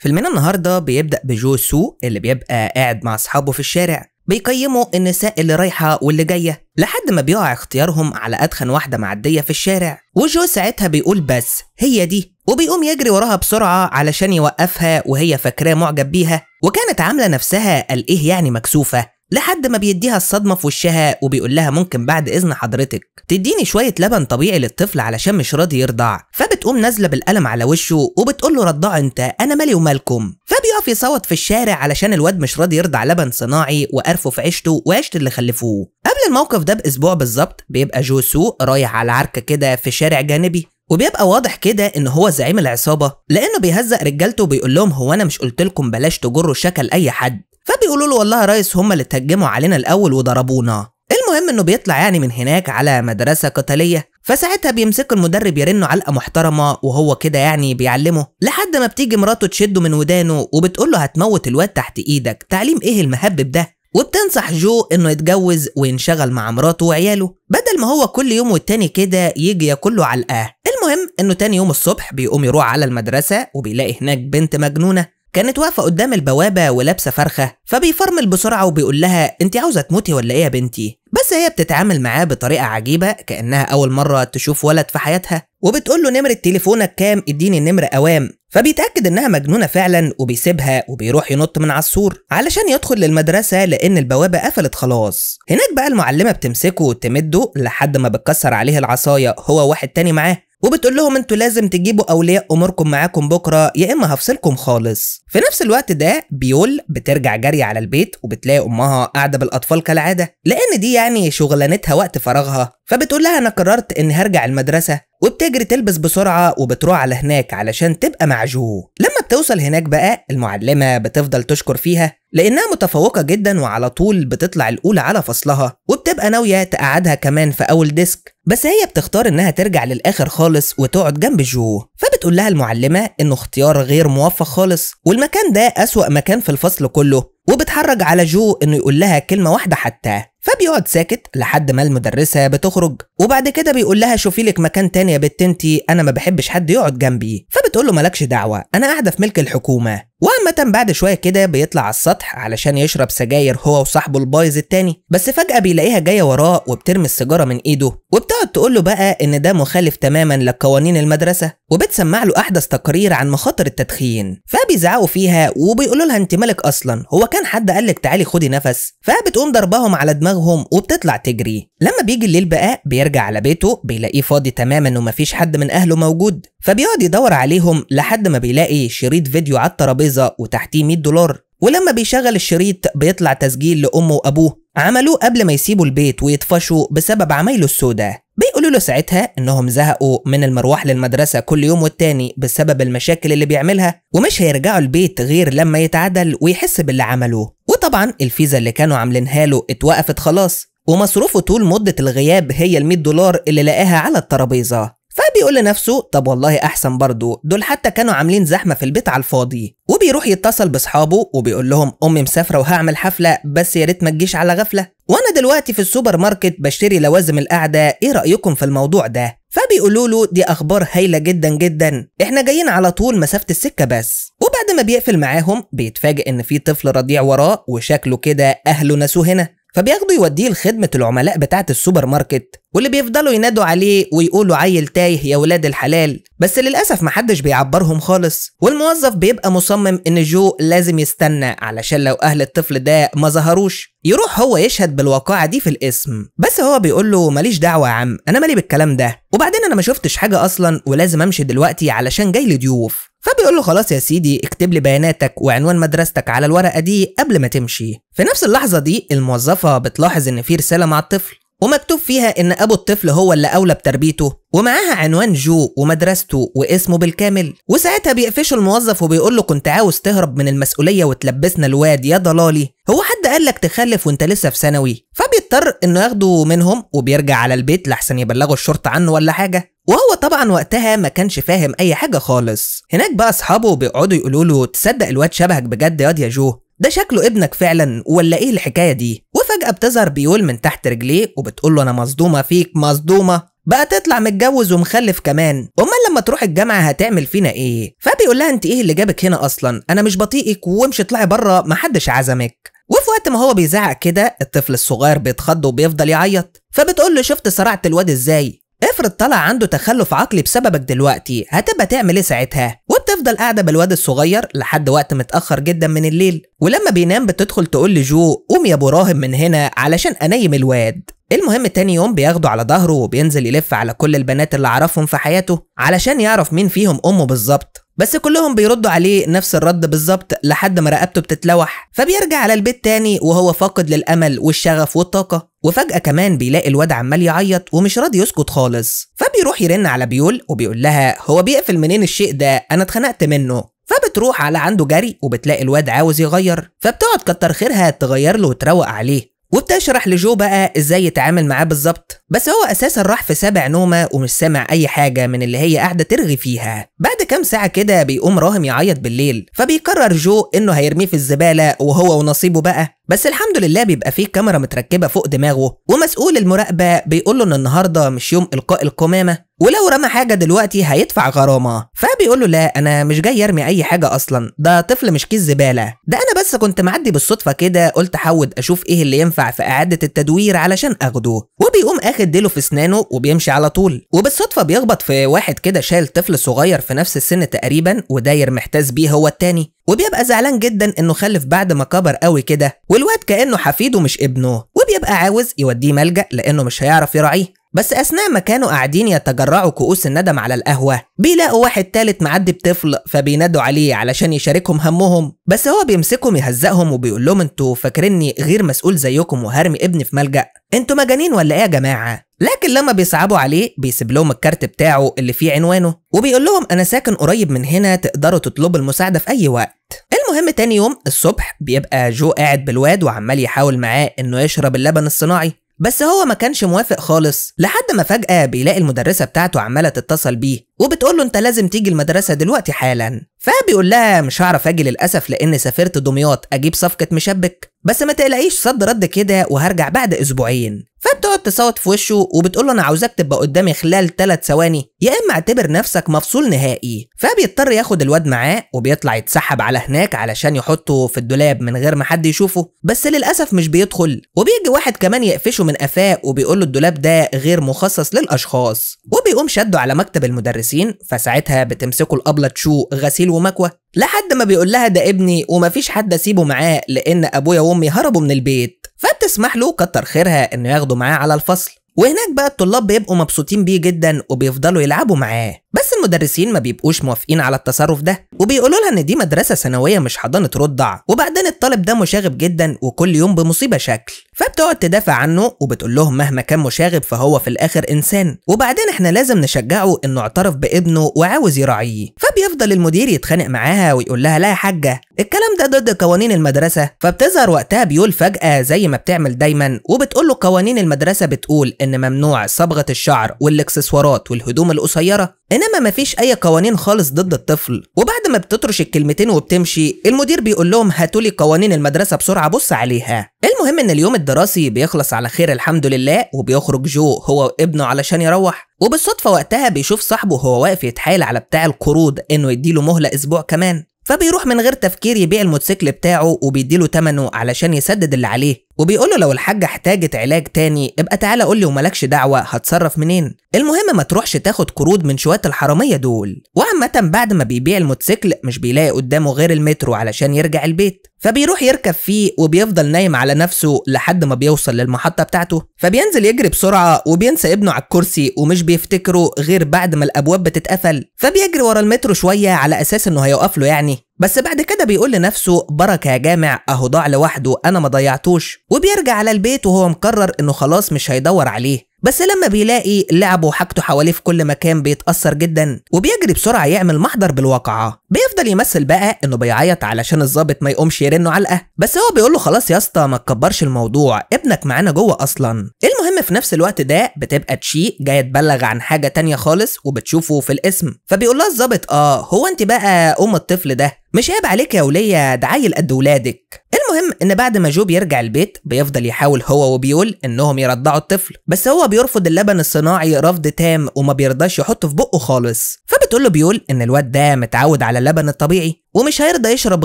فيلمنا النهارده بيبدأ بجو سو اللي بيبقى قاعد مع أصحابه في الشارع بيقيموا النساء اللي رايحة واللي جاية لحد ما بيقع اختيارهم على أدخن واحدة معدية في الشارع، وجو ساعتها بيقول بس هي دي، وبيقوم يجري وراها بسرعة علشان يوقفها وهي فاكراه معجب بيها وكانت عاملة نفسها قال إيه يعني مكسوفة، لحد ما بيديها الصدمة في وشها وبيقول لها ممكن بعد إذن حضرتك تديني شوية لبن طبيعي للطفل علشان مش راضي يرضع، فبتقوم نازلة بالقلم على وشه وبتقول له رضعه انت، أنا مالي ومالكم. فبيقف يصوت في الشارع علشان الواد مش راضي يرضع لبن صناعي وقرفه في عيشته وعيشة اللي خلفوه. قبل الموقف ده بأسبوع بالظبط بيبقى جو سو رايح على عركة كده في شارع جانبي، وبيبقى واضح كده ان هو زعيم العصابة لأنه بيهزق رجالته وبيقول لهم هو أنا مش قلت لكم بلاش تجروا شكل أي حد؟ فبيقولوا له والله يا ريس هم اللي اتهجموا علينا الاول وضربونا. المهم انه بيطلع يعني من هناك على مدرسه قتالية، فساعتها بيمسك المدرب يرنه علقه محترمه وهو كده يعني بيعلمه، لحد ما بتيجي مراته تشده من ودانه وبتقول له هتموت الواد تحت ايدك، تعليم ايه المهبب ده؟ وبتنصح جو انه يتجوز وينشغل مع مراته وعياله بدل ما هو كل يوم والتاني كده يجي ياكله علقه. المهم انه تاني يوم الصبح بيقوم يروح على المدرسة وبيلاقي هناك بنت مجنونة كانت واقفة قدام البوابة ولابسة فرخة، فبيفرمل بسرعة وبيقول لها انت عاوزة تموتي ولا ايه يا بنتي؟ بس هي بتتعامل معاه بطريقة عجيبة كأنها أول مرة تشوف ولد في حياتها، وبتقول له نمرة تليفونك كام؟ اديني النمرة أوام. فبيتأكد انها مجنونة فعلا وبيسيبها وبيروح ينط من على السور علشان يدخل للمدرسة لأن البوابة قفلت خلاص. هناك بقى المعلمة بتمسكه وتمده لحد ما بتكسر عليه العصاية هو واحد تاني معاه، وبتقول لهم انتوا لازم تجيبوا اولياء اموركم معاكم بكره يا اما هفصلكم خالص. في نفس الوقت ده بيول بترجع جري على البيت وبتلاقي امها قاعدة بالاطفال كالعادة لان دي يعني شغلانتها وقت فراغها، فبتقول لها انا قررت اني هرجع المدرسة، وبتجري تلبس بسرعة وبتروح على هناك علشان تبقى مع جو. لما بتوصل هناك بقى المعلمة بتفضل تشكر فيها لانها متفوقه جدا وعلى طول بتطلع الاولى على فصلها، وبتبقى ناوية تقعدها كمان في اول desk، بس هي بتختار انها ترجع للاخر خالص وتقعد جنب جو. فبتقول لها المعلمة انه اختيار غير موفق خالص والمكان ده اسوأ مكان في الفصل كله، وبتحرج على جو انه يقول لها كلمة واحدة حتى، فبيقعد ساكت لحد ما المدرسة بتخرج، وبعد كده بيقول لها شوفي لك مكان تاني يا بت انتي، انا ما بحبش حد يقعد جنبي. فبتقول له مالكش دعوه، انا قاعدة في ملك الحكومة. وعامة بعد شوية كده بيطلع على السطح علشان يشرب سجاير هو وصاحبه البايظ التاني، بس فجأة بيلاقيها جاية وراه وبترمي السيجارة من ايده، وبتقعد تقول له بقى ان ده مخالف تماما لقوانين المدرسة، وبتسمع له احدث تقرير عن مخاطر التدخين. فبيزعقوا فيها وبيقولوا لها انت مالك اصلا، هو كان حد قال لك تعالي خدي نفس؟ فبتقوم ضربهم على دماغهم وبتطلع تجري. لما بيجي الليل بقى بيرجع على بيته بيلاقيه فاضي تماما ومفيش حد من اهله موجود، فبيقعد يدور عليهم لحد ما بيلاقي شريط فيديو على الترابيزة وتحتيه $100، ولما بيشغل الشريط بيطلع تسجيل لأمه وأبوه عملوه قبل ما يسيبوا البيت ويطفشوا بسبب عمايله السوداء. بيقولوا له ساعتها انهم زهقوا من المروح للمدرسة كل يوم والتاني بسبب المشاكل اللي بيعملها، ومش هيرجعوا البيت غير لما يتعدل ويحس باللي عملوه. وطبعا الفيزا اللي كانوا عاملينها له اتوقفت خلاص، ومصروفه طول مدة الغياب هي $100 اللي لقاها على الترابيزة. فبيقول لنفسه طب والله احسن برضو، دول حتى كانوا عاملين زحمة في البيت على الفاضي. وبيروح يتصل باصحابه وبيقول لهم امي مسافرة وهعمل حفلة بس يا ريت ما تجيش على غفلة، وانا دلوقتي في السوبر ماركت بشتري لوازم القعدة، ايه رايكم في الموضوع ده؟ فبيقولوا له دي اخبار هايلة جدا جدا، احنا جايين على طول مسافة السكة بس. وبعد ما بيقفل معاهم بيتفاجئ ان في طفل رضيع وراه وشكله كده اهله نسوه هنا، فبياخده يوديه لخدمة العملاء بتاعة السوبر ماركت واللي بيفضلوا ينادوا عليه ويقولوا عيل تايه يا ولاد الحلال، بس للأسف محدش بيعبرهم خالص، والموظف بيبقى مصمم إن جو لازم يستنى علشان لو أهل الطفل ده ما ظهروش يروح هو يشهد بالواقعة دي في الاسم. بس هو بيقول له ماليش دعوة يا عم، أنا مالي بالكلام ده، وبعدين أنا ما شفتش حاجة أصلا ولازم أمشي دلوقتي علشان جاي لي ضيوف. فبيقول له خلاص يا سيدي اكتب لي بياناتك وعنوان مدرستك على الورقة دي قبل ما تمشي. في نفس اللحظة دي الموظفة بتلاحظ إن في رسالة مع الطفل ومكتوب فيها إن أبو الطفل هو اللي أولى بتربيته، ومعاها عنوان جو ومدرسته واسمه بالكامل. وساعتها بيقفشه الموظف وبيقول له كنت عاوز تهرب من المسؤولية وتلبسنا الواد يا ضلالي، هو حد قال لك تخلف وانت لسه في ثانوي؟ فبيضطر انه ياخده منهم وبيرجع على البيت لحسن يبلغوا الشرطة عنه ولا حاجة، وهو طبعا وقتها ما كانش فاهم اي حاجة خالص. هناك بقى اصحابه بيقعدوا يقولوا له تصدق الواد شبهك بجد ياض يا جو، ده شكله ابنك فعلا ولا ايه الحكاية دي؟ وفجأة بتظهر بيول من تحت رجليه وبتقول له انا مصدومة فيك مصدومة، بقى تطلع متجوز ومخلف كمان، امال لما تروح الجامعة هتعمل فينا ايه؟ فبيقول لها انت ايه اللي جابك هنا اصلا، انا مش بطيئك وامشي اطلعي بره محدش عزمك. وفي وقت ما هو بيزعق كده الطفل الصغير بيتخض وبيفضل يعيط، فبتقول له شفت صرعت الواد ازاي؟ افرض طلع عنده تخلف عقلي بسببك دلوقتي، هتبقى تعمل ايه ساعتها؟ وبتفضل قاعدة بالواد الصغير لحد وقت متاخر جدا من الليل، ولما بينام بتدخل تقول لجو قوم يا ابو راهب من هنا علشان انيم الواد. المهم تاني يوم بياخده على ظهره وبينزل يلف على كل البنات اللي عرفهم في حياته علشان يعرف مين فيهم امه بالظبط، بس كلهم بيردوا عليه نفس الرد بالظبط لحد ما رقبته بتتلوح. فبيرجع على البيت تاني وهو فاقد للامل والشغف والطاقة، وفجأة كمان بيلاقي الواد عمال يعيط ومش راضي يسكت خالص. فبيروح يرن على بيول وبيقول لها هو بيقفل منين الشيء ده، انا اتخنقت منه. فبتروح على عنده جري وبتلاقي الواد عاوز يغير، فبتقعد كتر خيرها تغير له وتروق عليه، وبتشرح لجو بقى ازاي يتعامل معاه بالظبط، بس هو اساسا راح في سابع نومه ومش سامع اي حاجة من اللي هي قاعدة ترغي فيها. بعد كام ساعة كده بيقوم راهم يعيط بالليل، فبيقرر جو انه هيرميه في الزبالة وهو ونصيبه بقى، بس الحمد لله بيبقى فيه كاميرا متركبه فوق دماغه، ومسؤول المراقبة بيقول له ان النهارده مش يوم القاء القمامة، ولو رمى حاجة دلوقتي هيدفع غرامة. فبيقول له لا انا مش جاي ارمي اي حاجة اصلا، ده طفل مش كيس زبالة، ده انا بس كنت معدي بالصدفة كده قلت احود اشوف ايه اللي ينفع في اعاده التدوير علشان اخده. وبيقوم اخد ديله في اسنانه وبيمشي على طول، وبالصدفه بيخبط في واحد كده شايل طفل صغير في نفس السن تقريبا وداير محتاس بيه هو التاني، وبيبقى زعلان جدا انه خلف بعد ما كبر قوي كده، والواد كانه حفيده مش ابنه، وبيبقى عاوز يوديه ملجأ لانه مش هيعرف يراعيه. بس اثناء ما كانوا قاعدين يتجرعوا كؤوس الندم على القهوة بيلاقوا واحد تالت معدي بطفل، فبينادوا عليه علشان يشاركهم همهم، بس هو بيمسكهم يهزقهم وبيقول لهم انتوا فاكريني غير مسؤول زيكم وهرمي ابني في ملجأ، انتوا مجانين ولا ايه يا جماعة؟ لكن لما بيصعبوا عليه بيسيب لهم الكارت بتاعه اللي فيه عنوانه وبيقول لهم انا ساكن قريب من هنا، تقدروا تطلبوا المساعدة في اي وقت. المهم تاني يوم الصبح بيبقى جو قاعد بالواد وعمال يحاول معاه انه يشرب اللبن الصناعي، بس هو ما كانش موافق خالص، لحد ما فجأة بيلاقي المدرسة بتاعته عمالة تتصل بيه وبتقول له انت لازم تيجي المدرسة دلوقتي حالا. فبيقول لها مش هعرف اجي للأسف لأن سافرت دمياط اجيب صفقة مشبك، بس ما تقلقيش صد رد كده وهرجع بعد اسبوعين. فبتقعد تصوت في وشه وبتقول له انا عاوزاك تبقى قدامي خلال 3 ثواني يا اما اعتبر نفسك مفصول نهائي. فبيضطر ياخد الواد معاه وبيطلع يتسحب على هناك علشان يحطه في الدولاب من غير ما حد يشوفه، بس للاسف مش بيدخل، وبيجي واحد كمان يقفشه من قفاه وبيقول له الدولاب ده غير مخصص للاشخاص، وبيقوم شده على مكتب المدرسين. فساعتها بتمسكه الابله تشو غسيل ومكوى لحد ما بيقول لها ده ابني ومفيش حد اسيبه معاه لان ابويا وامي هربوا من البيت، فبتسمح له كتر خيرها انه ياخده معاه على الفصل. وهناك بقى الطلاب بيبقوا مبسوطين بيه جدا وبيفضلوا يلعبوا معاه، بس المدرسين ما بيبقوش موافقين على التصرف ده وبيقولوا لها ان دي مدرسة ثانوية مش حضانة رضع، وبعدين الطالب ده مشاغب جدا وكل يوم بمصيبة شكل. فبتقعد تدافع عنه وبتقول لهم مهما كان مشاغب فهو في الاخر انسان، وبعدين احنا لازم نشجعه انه اعترف بابنه وعاوز يراعيه. فبيفضل المدير يتخانق معاها ويقول لها لا يا حاجة الكلام ده ضد قوانين المدرسة. فبتظهر وقتها بيول فجأة زي ما بتعمل دايما وبتقول له قوانين المدرسة بتقول ان ممنوع صبغة الشعر والاكسسوارات والهدوم القصيرة، انما مفيش اي قوانين خالص ضد الطفل. وبعد ما بتطرش الكلمتين وبتمشي المدير بيقول لهم هاتولي قوانين المدرسة بسرعة بص عليها. المهم ان اليوم الدراسي بيخلص على خير الحمد لله، وبيخرج جو هو وابنه علشان يروح، وبالصدفة وقتها بيشوف صاحبه وهو واقف يتحايل على بتاع القروض انه يديله مهلة اسبوع كمان، فبيروح من غير تفكير يبيع الموتوسيكل بتاعه وبيديله تمنه علشان يسدد اللي عليه، وبيقوله لو الحاجة احتاجت علاج تاني ابقى تعالى قولي وملكش دعوة هتصرف منين، المهم ما تروحش تاخد قروض من شوية الحرامية دول. وعامة بعد ما بيبيع الموتوسيكل مش بيلاقي قدامه غير المترو علشان يرجع البيت، فبيروح يركب فيه وبيفضل نايم على نفسه لحد ما بيوصل للمحطة بتاعته، فبينزل يجري بسرعة وبينسى ابنه على الكرسي ومش بيفتكره غير بعد ما الأبواب بتتقفل، فبيجري ورا المترو شوية على أساس إنه هيوقف له يعني، بس بعد كده بيقول لنفسه بركة يا جامع أهو ضاع لوحده أنا ما ضيعتوش، وبيرجع على البيت وهو مقرر إنه خلاص مش هيدور عليه. بس لما بيلاقي لعبه وحاجته حواليه في كل مكان بيتأثر جدا وبيجري بسرعة يعمل محضر بالواقعة. بيفضل يمثل بقى انه بيعيط علشان الظابط ما يقومش يرنه علقة، بس هو بيقول له خلاص يا اسطى ما تكبرش الموضوع ابنك معانا جوه اصلا. المهم في نفس الوقت ده بتبقى تشي جاية تبلغ عن حاجة تانية خالص وبتشوفه في الاسم، فبيقول لها الظابط اه هو انت بقى ام الطفل ده؟ مش عيب عليك يا ولية ده عيل قد ولادك. المهم ان بعد ما جو بيرجع البيت بيفضل يحاول هو وبيول انهم يرضعوا الطفل، بس هو بيرفض اللبن الصناعي رفض تام وما بيرضاش يحطه في بقه خالص. فبتقول له بيول ان الواد ده متعود على اللبن الطبيعي ومش هيرضى يشرب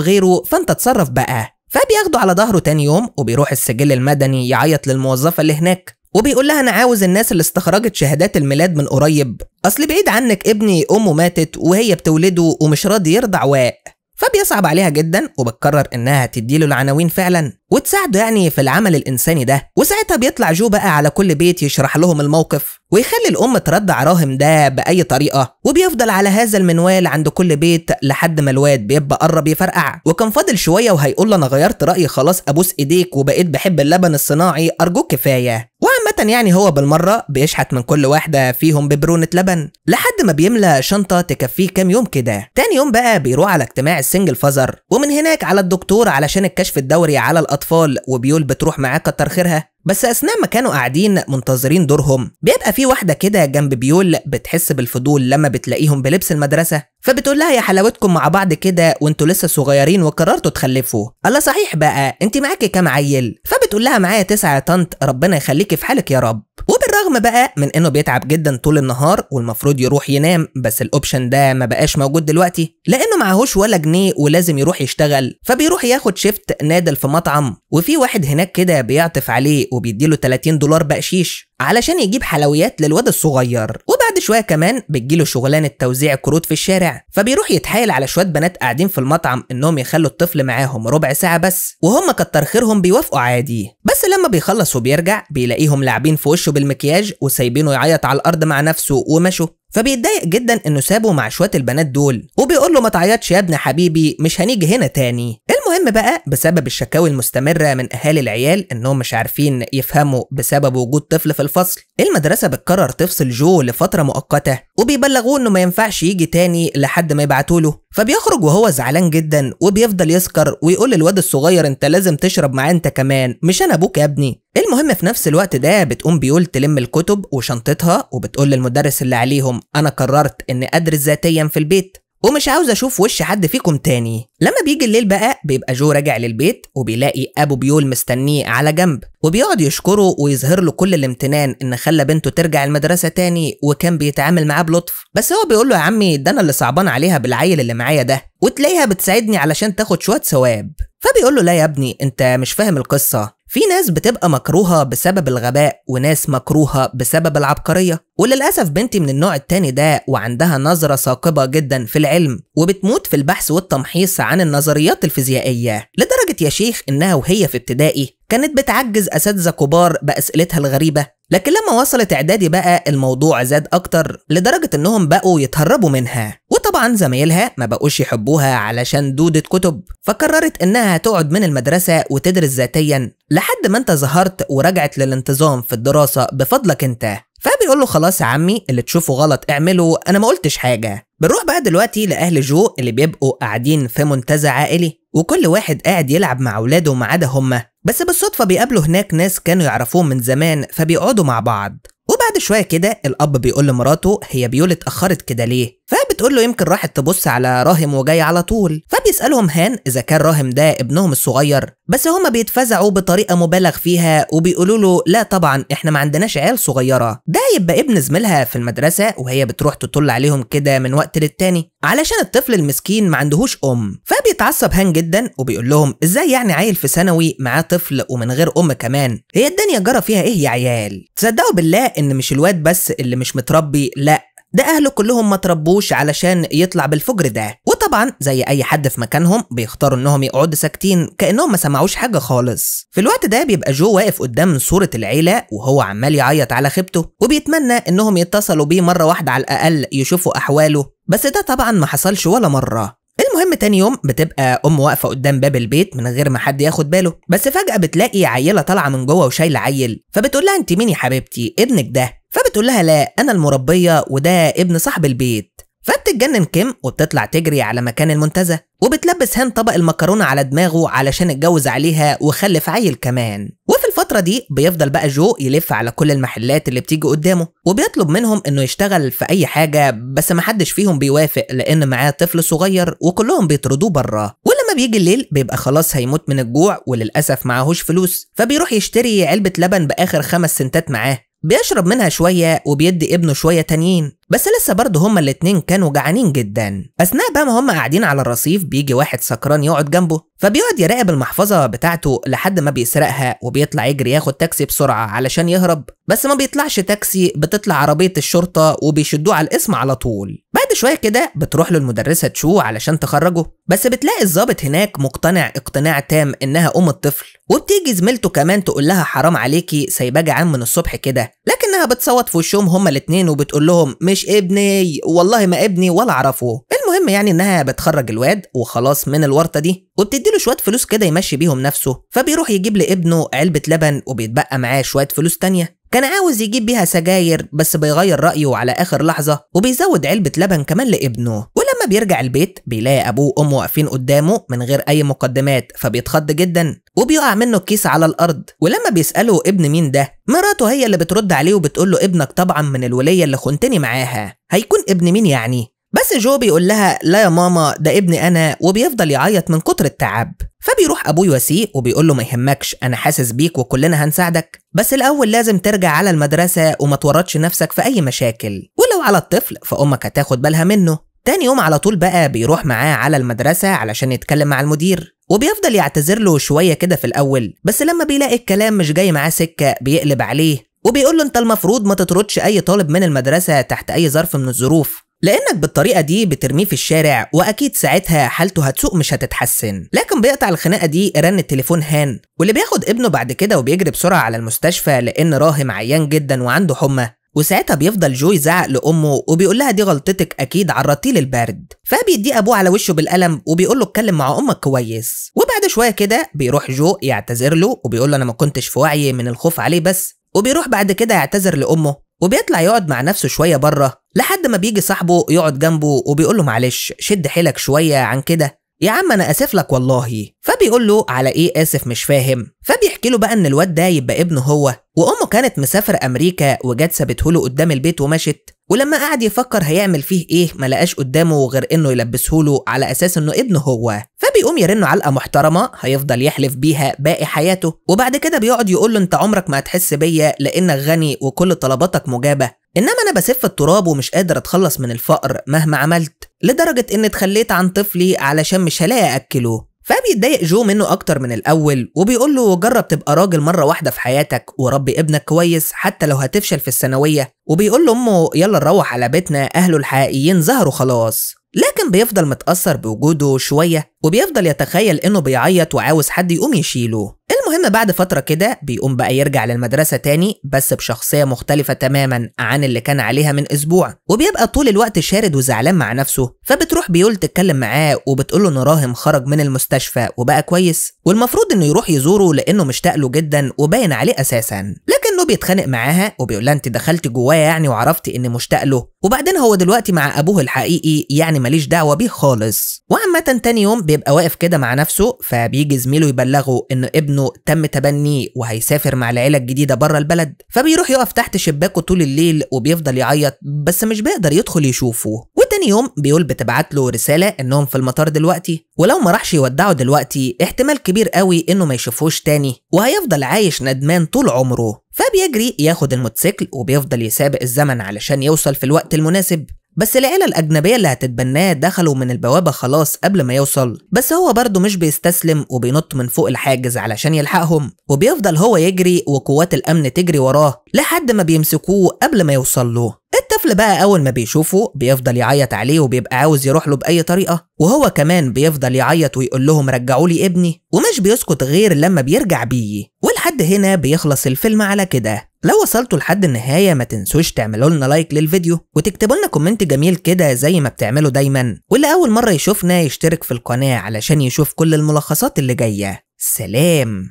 غيره، فانت اتصرف بقى. فبياخده على ظهره تاني يوم وبيروح السجل المدني يعيط للموظفة اللي هناك وبيقول لها انا عاوز الناس اللي استخرجت شهادات الميلاد من قريب، اصل بعيد عنك ابني امه ماتت وهي بتولده ومش راضي يرضع واق. فبيصعب عليها جدا وبتقرر انها تديله العناوين فعلا وتساعده يعني في العمل الانساني ده. وساعتها بيطلع جو بقى على كل بيت يشرح لهم الموقف ويخلي الام ترضع راهم ده باي طريقه، وبيفضل على هذا المنوال عند كل بيت لحد ما الواد بيبقى قرب يفرقع، وكان فاضل شوية وهيقول له انا غيرت رايي خلاص ابوس ايديك وبقيت بحب اللبن الصناعي ارجوك كفاية. وعامة يعني هو بالمرة بيشحت من كل واحدة فيهم ببرونه لبن لحد ما بيملى شنطه تكفيه كام يوم كده. تاني يوم بقى بيروح على اجتماع ال single father، ومن هناك على الدكتور علشان الكشف الدوري على الاطفال، وبيول بتروح معاه كتر خيرها. بس اثناء ما كانوا قاعدين منتظرين دورهم بيبقى في واحدة كده جنب بيول بتحس بالفضول لما بتلاقيهم بلبس المدرسة، فبتقول لها يا حلاوتكم مع بعض كده وانتوا لسه صغيرين وقررتوا تخلفوا، الله صحيح بقى انت معاكي كام عيل؟ فبتقول لها معايا 9 يا طنط، ربنا يخليكي في حالك يا رب. وبالرغم بقى من انه بيتعب جدا طول النهار والمفروض يروح ينام، بس ال option ده ما بقاش موجود دلوقتي لانه معهوش ولا جنيه ولازم يروح يشتغل، فبيروح ياخد shift نادل في مطعم، وفي واحد هناك كده بيعطف عليه وبيديله $30 بقشيش علشان يجيب حلويات للواد الصغير. وبعد شوية كمان بتجيله شغلانة توزيع كروت في الشارع، فبيروح يتحايل على شوية بنات قاعدين في المطعم انهم يخلوا الطفل معاهم ربع ساعة بس، وهم كتر خيرهم بيوافقوا عادي. بس لما بيخلص وبيرجع بيلاقيهم لاعبين في وشه بالمكياج وسايبينه يعيط على الارض مع نفسه ومشوا، فبيتضايق جدا انه سابه مع شوية البنات دول وبيقول له ما تعيطش يا ابن حبيبي مش هنيجي هنا تاني. المهم بقى بسبب الشكاوي المستمرة من اهالي العيال انهم مش عارفين يفهموا بسبب وجود طفل في الفصل، المدرسة بتقرر تفصل جو لفترة مؤقتة وبيبلغوه انه ما ينفعش يجي تاني لحد ما يبعتوله. فبيخرج وهو زعلان جدا وبيفضل يسكر ويقول للواد الصغير انت لازم تشرب معاه انت كمان، مش انا ابوك يا ابني. المهم في نفس الوقت ده بتقوم بيول تلم الكتب وشنطتها وبتقول للمدرس اللي عليهم انا قررت اني ادرس ذاتيا في البيت ومش عاوز اشوف وش حد فيكم تاني. لما بيجي الليل بقى بيبقى جو راجع للبيت وبيلاقي ابو بيول مستنيه على جنب، وبيقعد يشكره ويظهر له كل الامتنان ان خلى بنته ترجع المدرسة تاني وكان بيتعامل معاه بلطف. بس هو بيقول له يا عمي ده انا اللي صعبان عليها بالعيل اللي معايا ده، وتلاقيها بتساعدني علشان تاخد شوية ثواب. فبيقول له لا يا ابني انت مش فاهم القصة، في ناس بتبقى مكروهة بسبب الغباء وناس مكروهة بسبب العبقرية، وللأسف بنتي من النوع التاني ده وعندها نظرة ثاقبة جدا في العلم وبتموت في البحث والتمحيص عن النظريات الفيزيائية، لدرجة يا شيخ إنها وهي في ابتدائي كانت بتعجز أساتذة كبار بأسئلتها الغريبة، لكن لما وصلت إعدادي بقى الموضوع زاد أكتر لدرجة إنهم بقوا يتهربوا منها، وطبعا زمايلها ما بقوش يحبوها علشان دودة كتب، فقررت إنها تقعد من المدرسة وتدرس ذاتيا لحد ما أنت ظهرت ورجعت للانتظام في الدراسة بفضلك أنت. فبيقول له خلاص يا عمي اللي تشوفه غلط اعمله، أنا ما قلتش حاجة. بنروح بقى دلوقتي لأهل جو اللي بيبقوا قاعدين في منتزه عائلي وكل واحد قاعد يلعب مع أولاده ما عدا هما، بس بالصدفة بيقابلوا هناك ناس كانوا يعرفوهم من زمان فبيقعدوا مع بعض. وبعد شوية كده الأب بيقول لمراته هي بيول اتأخرت كده ليه؟ فبتقول له يمكن راحت تبص على راهم وجاي على طول. فبيسألهم هان إذا كان راهم ده ابنهم الصغير، بس هما بيتفزعوا بطريقة مبالغ فيها وبيقولوا له لا طبعا احنا ما عندناش عيال صغيرة، ده يبقى ابن زميلها في المدرسة وهي بتروح تطل عليهم كده من وقت للتاني علشان الطفل المسكين ما عندهوش أم. فبيتعصب هان جدا وبيقول لهم ازاي يعني عيل في ثانوي معاه طفل ومن غير أم كمان، هي الدنيا جرى فيها ايه يا عيال؟ تصدقوا بالله ان مش الواد بس اللي مش متربي، لا ده اهله كلهم ما تربوش علشان يطلع بالفجر ده. وطبعا زي اي حد في مكانهم بيختاروا انهم يقعدوا ساكتين كانهم ما سمعوش حاجة خالص. في الوقت ده بيبقى جو واقف قدام صوره العيلة وهو عمال يعيط على خيبته وبيتمنى انهم يتصلوا بيه مرة واحدة على الاقل يشوفوا احواله، بس ده طبعا ما حصلش ولا مرة. المهم تاني يوم بتبقى ام واقفة قدام باب البيت من غير ما حد ياخد باله، بس فجاة بتلاقي عيله طالعه من جوه وشايله عيل، فبتقول لها انت مين يا حبيبتي؟ ابنك ده؟ فبتقول لها لا انا المربيه وده ابن صاحب البيت. فبتتجنن كيم وبتطلع تجري على مكان المنتزه وبتلبس هان طبق المكرونه على دماغه علشان اتجوز عليها وخلف عيل كمان. وفي الفترة دي بيفضل بقى جو يلف على كل المحلات اللي بتيجي قدامه وبيطلب منهم انه يشتغل في اي حاجة، بس محدش فيهم بيوافق لان معاه طفل صغير وكلهم بيطردوه بره. ولما ولما بيجي الليل بيبقى خلاص هيموت من الجوع وللأسف معهوش فلوس، فبيروح يشتري علبة لبن بآخر 5 سنتات معاه، بيشرب منها شوية وبيدي ابنه شوية تانيين، بس لسه برضه هما الاتنين كانوا جعانين جدا. أثناء بقى ما هما قاعدين على الرصيف بيجي واحد سكران يقعد جنبه، فبيقعد يراقب المحفظة بتاعته لحد ما بيسرقها، وبيطلع يجري ياخد تاكسي بسرعة علشان يهرب، بس ما بيطلعش تاكسي، بتطلع عربية الشرطة وبيشدوه على الاسم على طول. بعد شوية كده بتروح له المدرسة تشو علشان تخرجه، بس بتلاقي الضابط هناك مقتنع اقتناع تام إنها أم الطفل، وبتيجي زميلته كمان تقول لها حرام عليكي سايباه جعان من الصبح كده، لكنها بتصوت في وشهم هما الاتنين وبتقول لهم مش ابني، والله ما ابني ولا اعرفه. المهم يعني انها بتخرج الواد وخلاص من الورطة دي، وبتدي له شوية فلوس كده يمشي بيهم نفسه، فبيروح يجيب لابنه علبة لبن وبيتبقى معاه شوية فلوس تانية كان عاوز يجيب بيها سجاير، بس بيغير رأيه على آخر لحظة وبيزود علبة لبن كمان لابنه. ولما بيرجع البيت بيلاقي أبوه وأمه واقفين قدامه من غير أي مقدمات، فبيتخض جدا وبيقع منه الكيس على الأرض. ولما بيسأله ابن مين ده، مراته هي اللي بترد عليه وبتقول له ابنك طبعا من الولية اللي خنتني معاها، هيكون ابن مين يعني؟ بس جو بيقول لها لا يا ماما ده ابني أنا، وبيفضل يعيط من كتر التعب. فبيروح أبوه يواسيه وبيقول له ما يهمكش أنا حاسس بيك وكلنا هنساعدك، بس الأول لازم ترجع على المدرسة وما تورطش نفسك في أي مشاكل، ولو على الطفل فأمك هتاخد بالها منه. تاني يوم على طول بقى بيروح معاه على المدرسة علشان يتكلم مع المدير، وبيفضل يعتذر له شوية كده في الأول، بس لما بيلاقي الكلام مش جاي معاه سكة بيقلب عليه وبيقول له أنت المفروض ما تطردش أي طالب من المدرسة تحت أي ظرف من الظروف، لأنك بالطريقة دي بترميه في الشارع وأكيد ساعتها حالته هتسوء مش هتتحسن. لكن بيقطع الخناقة دي رن التليفون هان، واللي بياخد ابنه بعد كده وبيجري بسرعة على المستشفى لأن راهم عيان جدا وعنده حمى. وساعتها بيفضل جو يزعق لأمه وبيقول لها دي غلطتك أكيد عرضتيه للبرد، فبيديه أبوه على وشه بالقلم وبيقول له اتكلم مع أمك كويس. وبعد شوية كده بيروح جو يعتذر له وبيقول له أنا ما كنتش في وعيي من الخوف عليه بس، وبيروح بعد كده يعتذر لأمه وبيطلع يقعد مع نفسه شوية بره لحد ما بيجي صاحبه يقعد جنبه وبيقول له معلش شد حيلك شوية عن كده يا عم أنا آسف لك والله. فبيقول له على إيه آسف مش فاهم، فبيحكي له بقى إن الواد ده يبقى ابنه هو، وأمه كانت مسافرة أمريكا وجت سابته له قدام البيت ومشت، ولما قعد يفكر هيعمل فيه إيه ما لقاش قدامه غير إنه يلبسه له على أساس إنه ابنه هو. فبيقوم يرنه علقة محترمة هيفضل يحلف بيها باقي حياته، وبعد كده بيقعد يقول له أنت عمرك ما هتحس بيا لأنك غني وكل طلباتك مجابة، إنما أنا بسف التراب ومش قادر أتخلص من الفقر مهما عملت، لدرجة إني اتخليت عن طفلي علشان مش هلاقي أكله. فبيتضايق جو منه أكتر من الأول وبيقول له جرب تبقى راجل مرة واحدة في حياتك وربي ابنك كويس حتى لو هتفشل في الثانوية، وبيقول له أمه يلا نروح على بيتنا أهله الحقيقيين ظهروا خلاص. لكن بيفضل متأثر بوجوده شوية وبيفضل يتخيل إنه بيعيط وعاوز حد يقوم يشيله. المهم بعد فترة كده بيقوم بقى يرجع للمدرسة تاني بس بشخصية مختلفة تماما عن اللي كان عليها من أسبوع، وبيبقى طول الوقت شارد وزعلان مع نفسه. فبتروح بيول تتكلم معاه وبتقوله إن راهم خرج من المستشفى وبقى كويس والمفروض إنه يروح يزوره لأنه مشتاق له جدا وباين عليه أساسا، لكنه بيتخانق معاها وبيقول لها أنت دخلت جوايا يعني وعرفتي إني مشتاق له، وبعدين هو دلوقتي مع أبوه الحقيقي يعني ماليش دعوة بيه خالص. وعامة تاني يوم بيبقى واقف كده مع نفسه، فبيجي زميله يبلغه إن ابنه تم تبنيه وهيسافر مع العيلة الجديدة بره البلد، فبيروح يقف تحت شباكه طول الليل وبيفضل يعيط بس مش بيقدر يدخل يشوفه. وتاني يوم بيقول بتبعت له رسالة انهم في المطار دلوقتي، ولو ما راحش يودعه دلوقتي احتمال كبير قوي انه ما يشوفوش تاني وهيفضل عايش ندمان طول عمره. فبيجري ياخد الموتوسيكل وبيفضل يسابق الزمن علشان يوصل في الوقت المناسب، بس العيلة الأجنبية اللي هتتبناه دخلوا من البوابة خلاص قبل ما يوصل، بس هو برضه مش بيستسلم وبينط من فوق الحاجز علشان يلحقهم، وبيفضل هو يجري وقوات الأمن تجري وراه لحد ما بيمسكوه قبل ما يوصل له. الطفل بقى أول ما بيشوفه بيفضل يعيط عليه وبيبقى عاوز يروح له بأي طريقة، وهو كمان بيفضل يعيط ويقول لهم رجعوا لي ابني، ومش بيسكت غير لما بيرجع بيه. ولحد هنا بيخلص الفيلم على كده. لو وصلتوا لحد النهاية ما تنسوش تعملوا لنا like للفيديو وتكتبوا لنا comment جميل كده زي ما بتعملوا دايما، واللي أول مرة يشوفنا يشترك في القناة علشان يشوف كل الملخصات اللي جاية. سلام.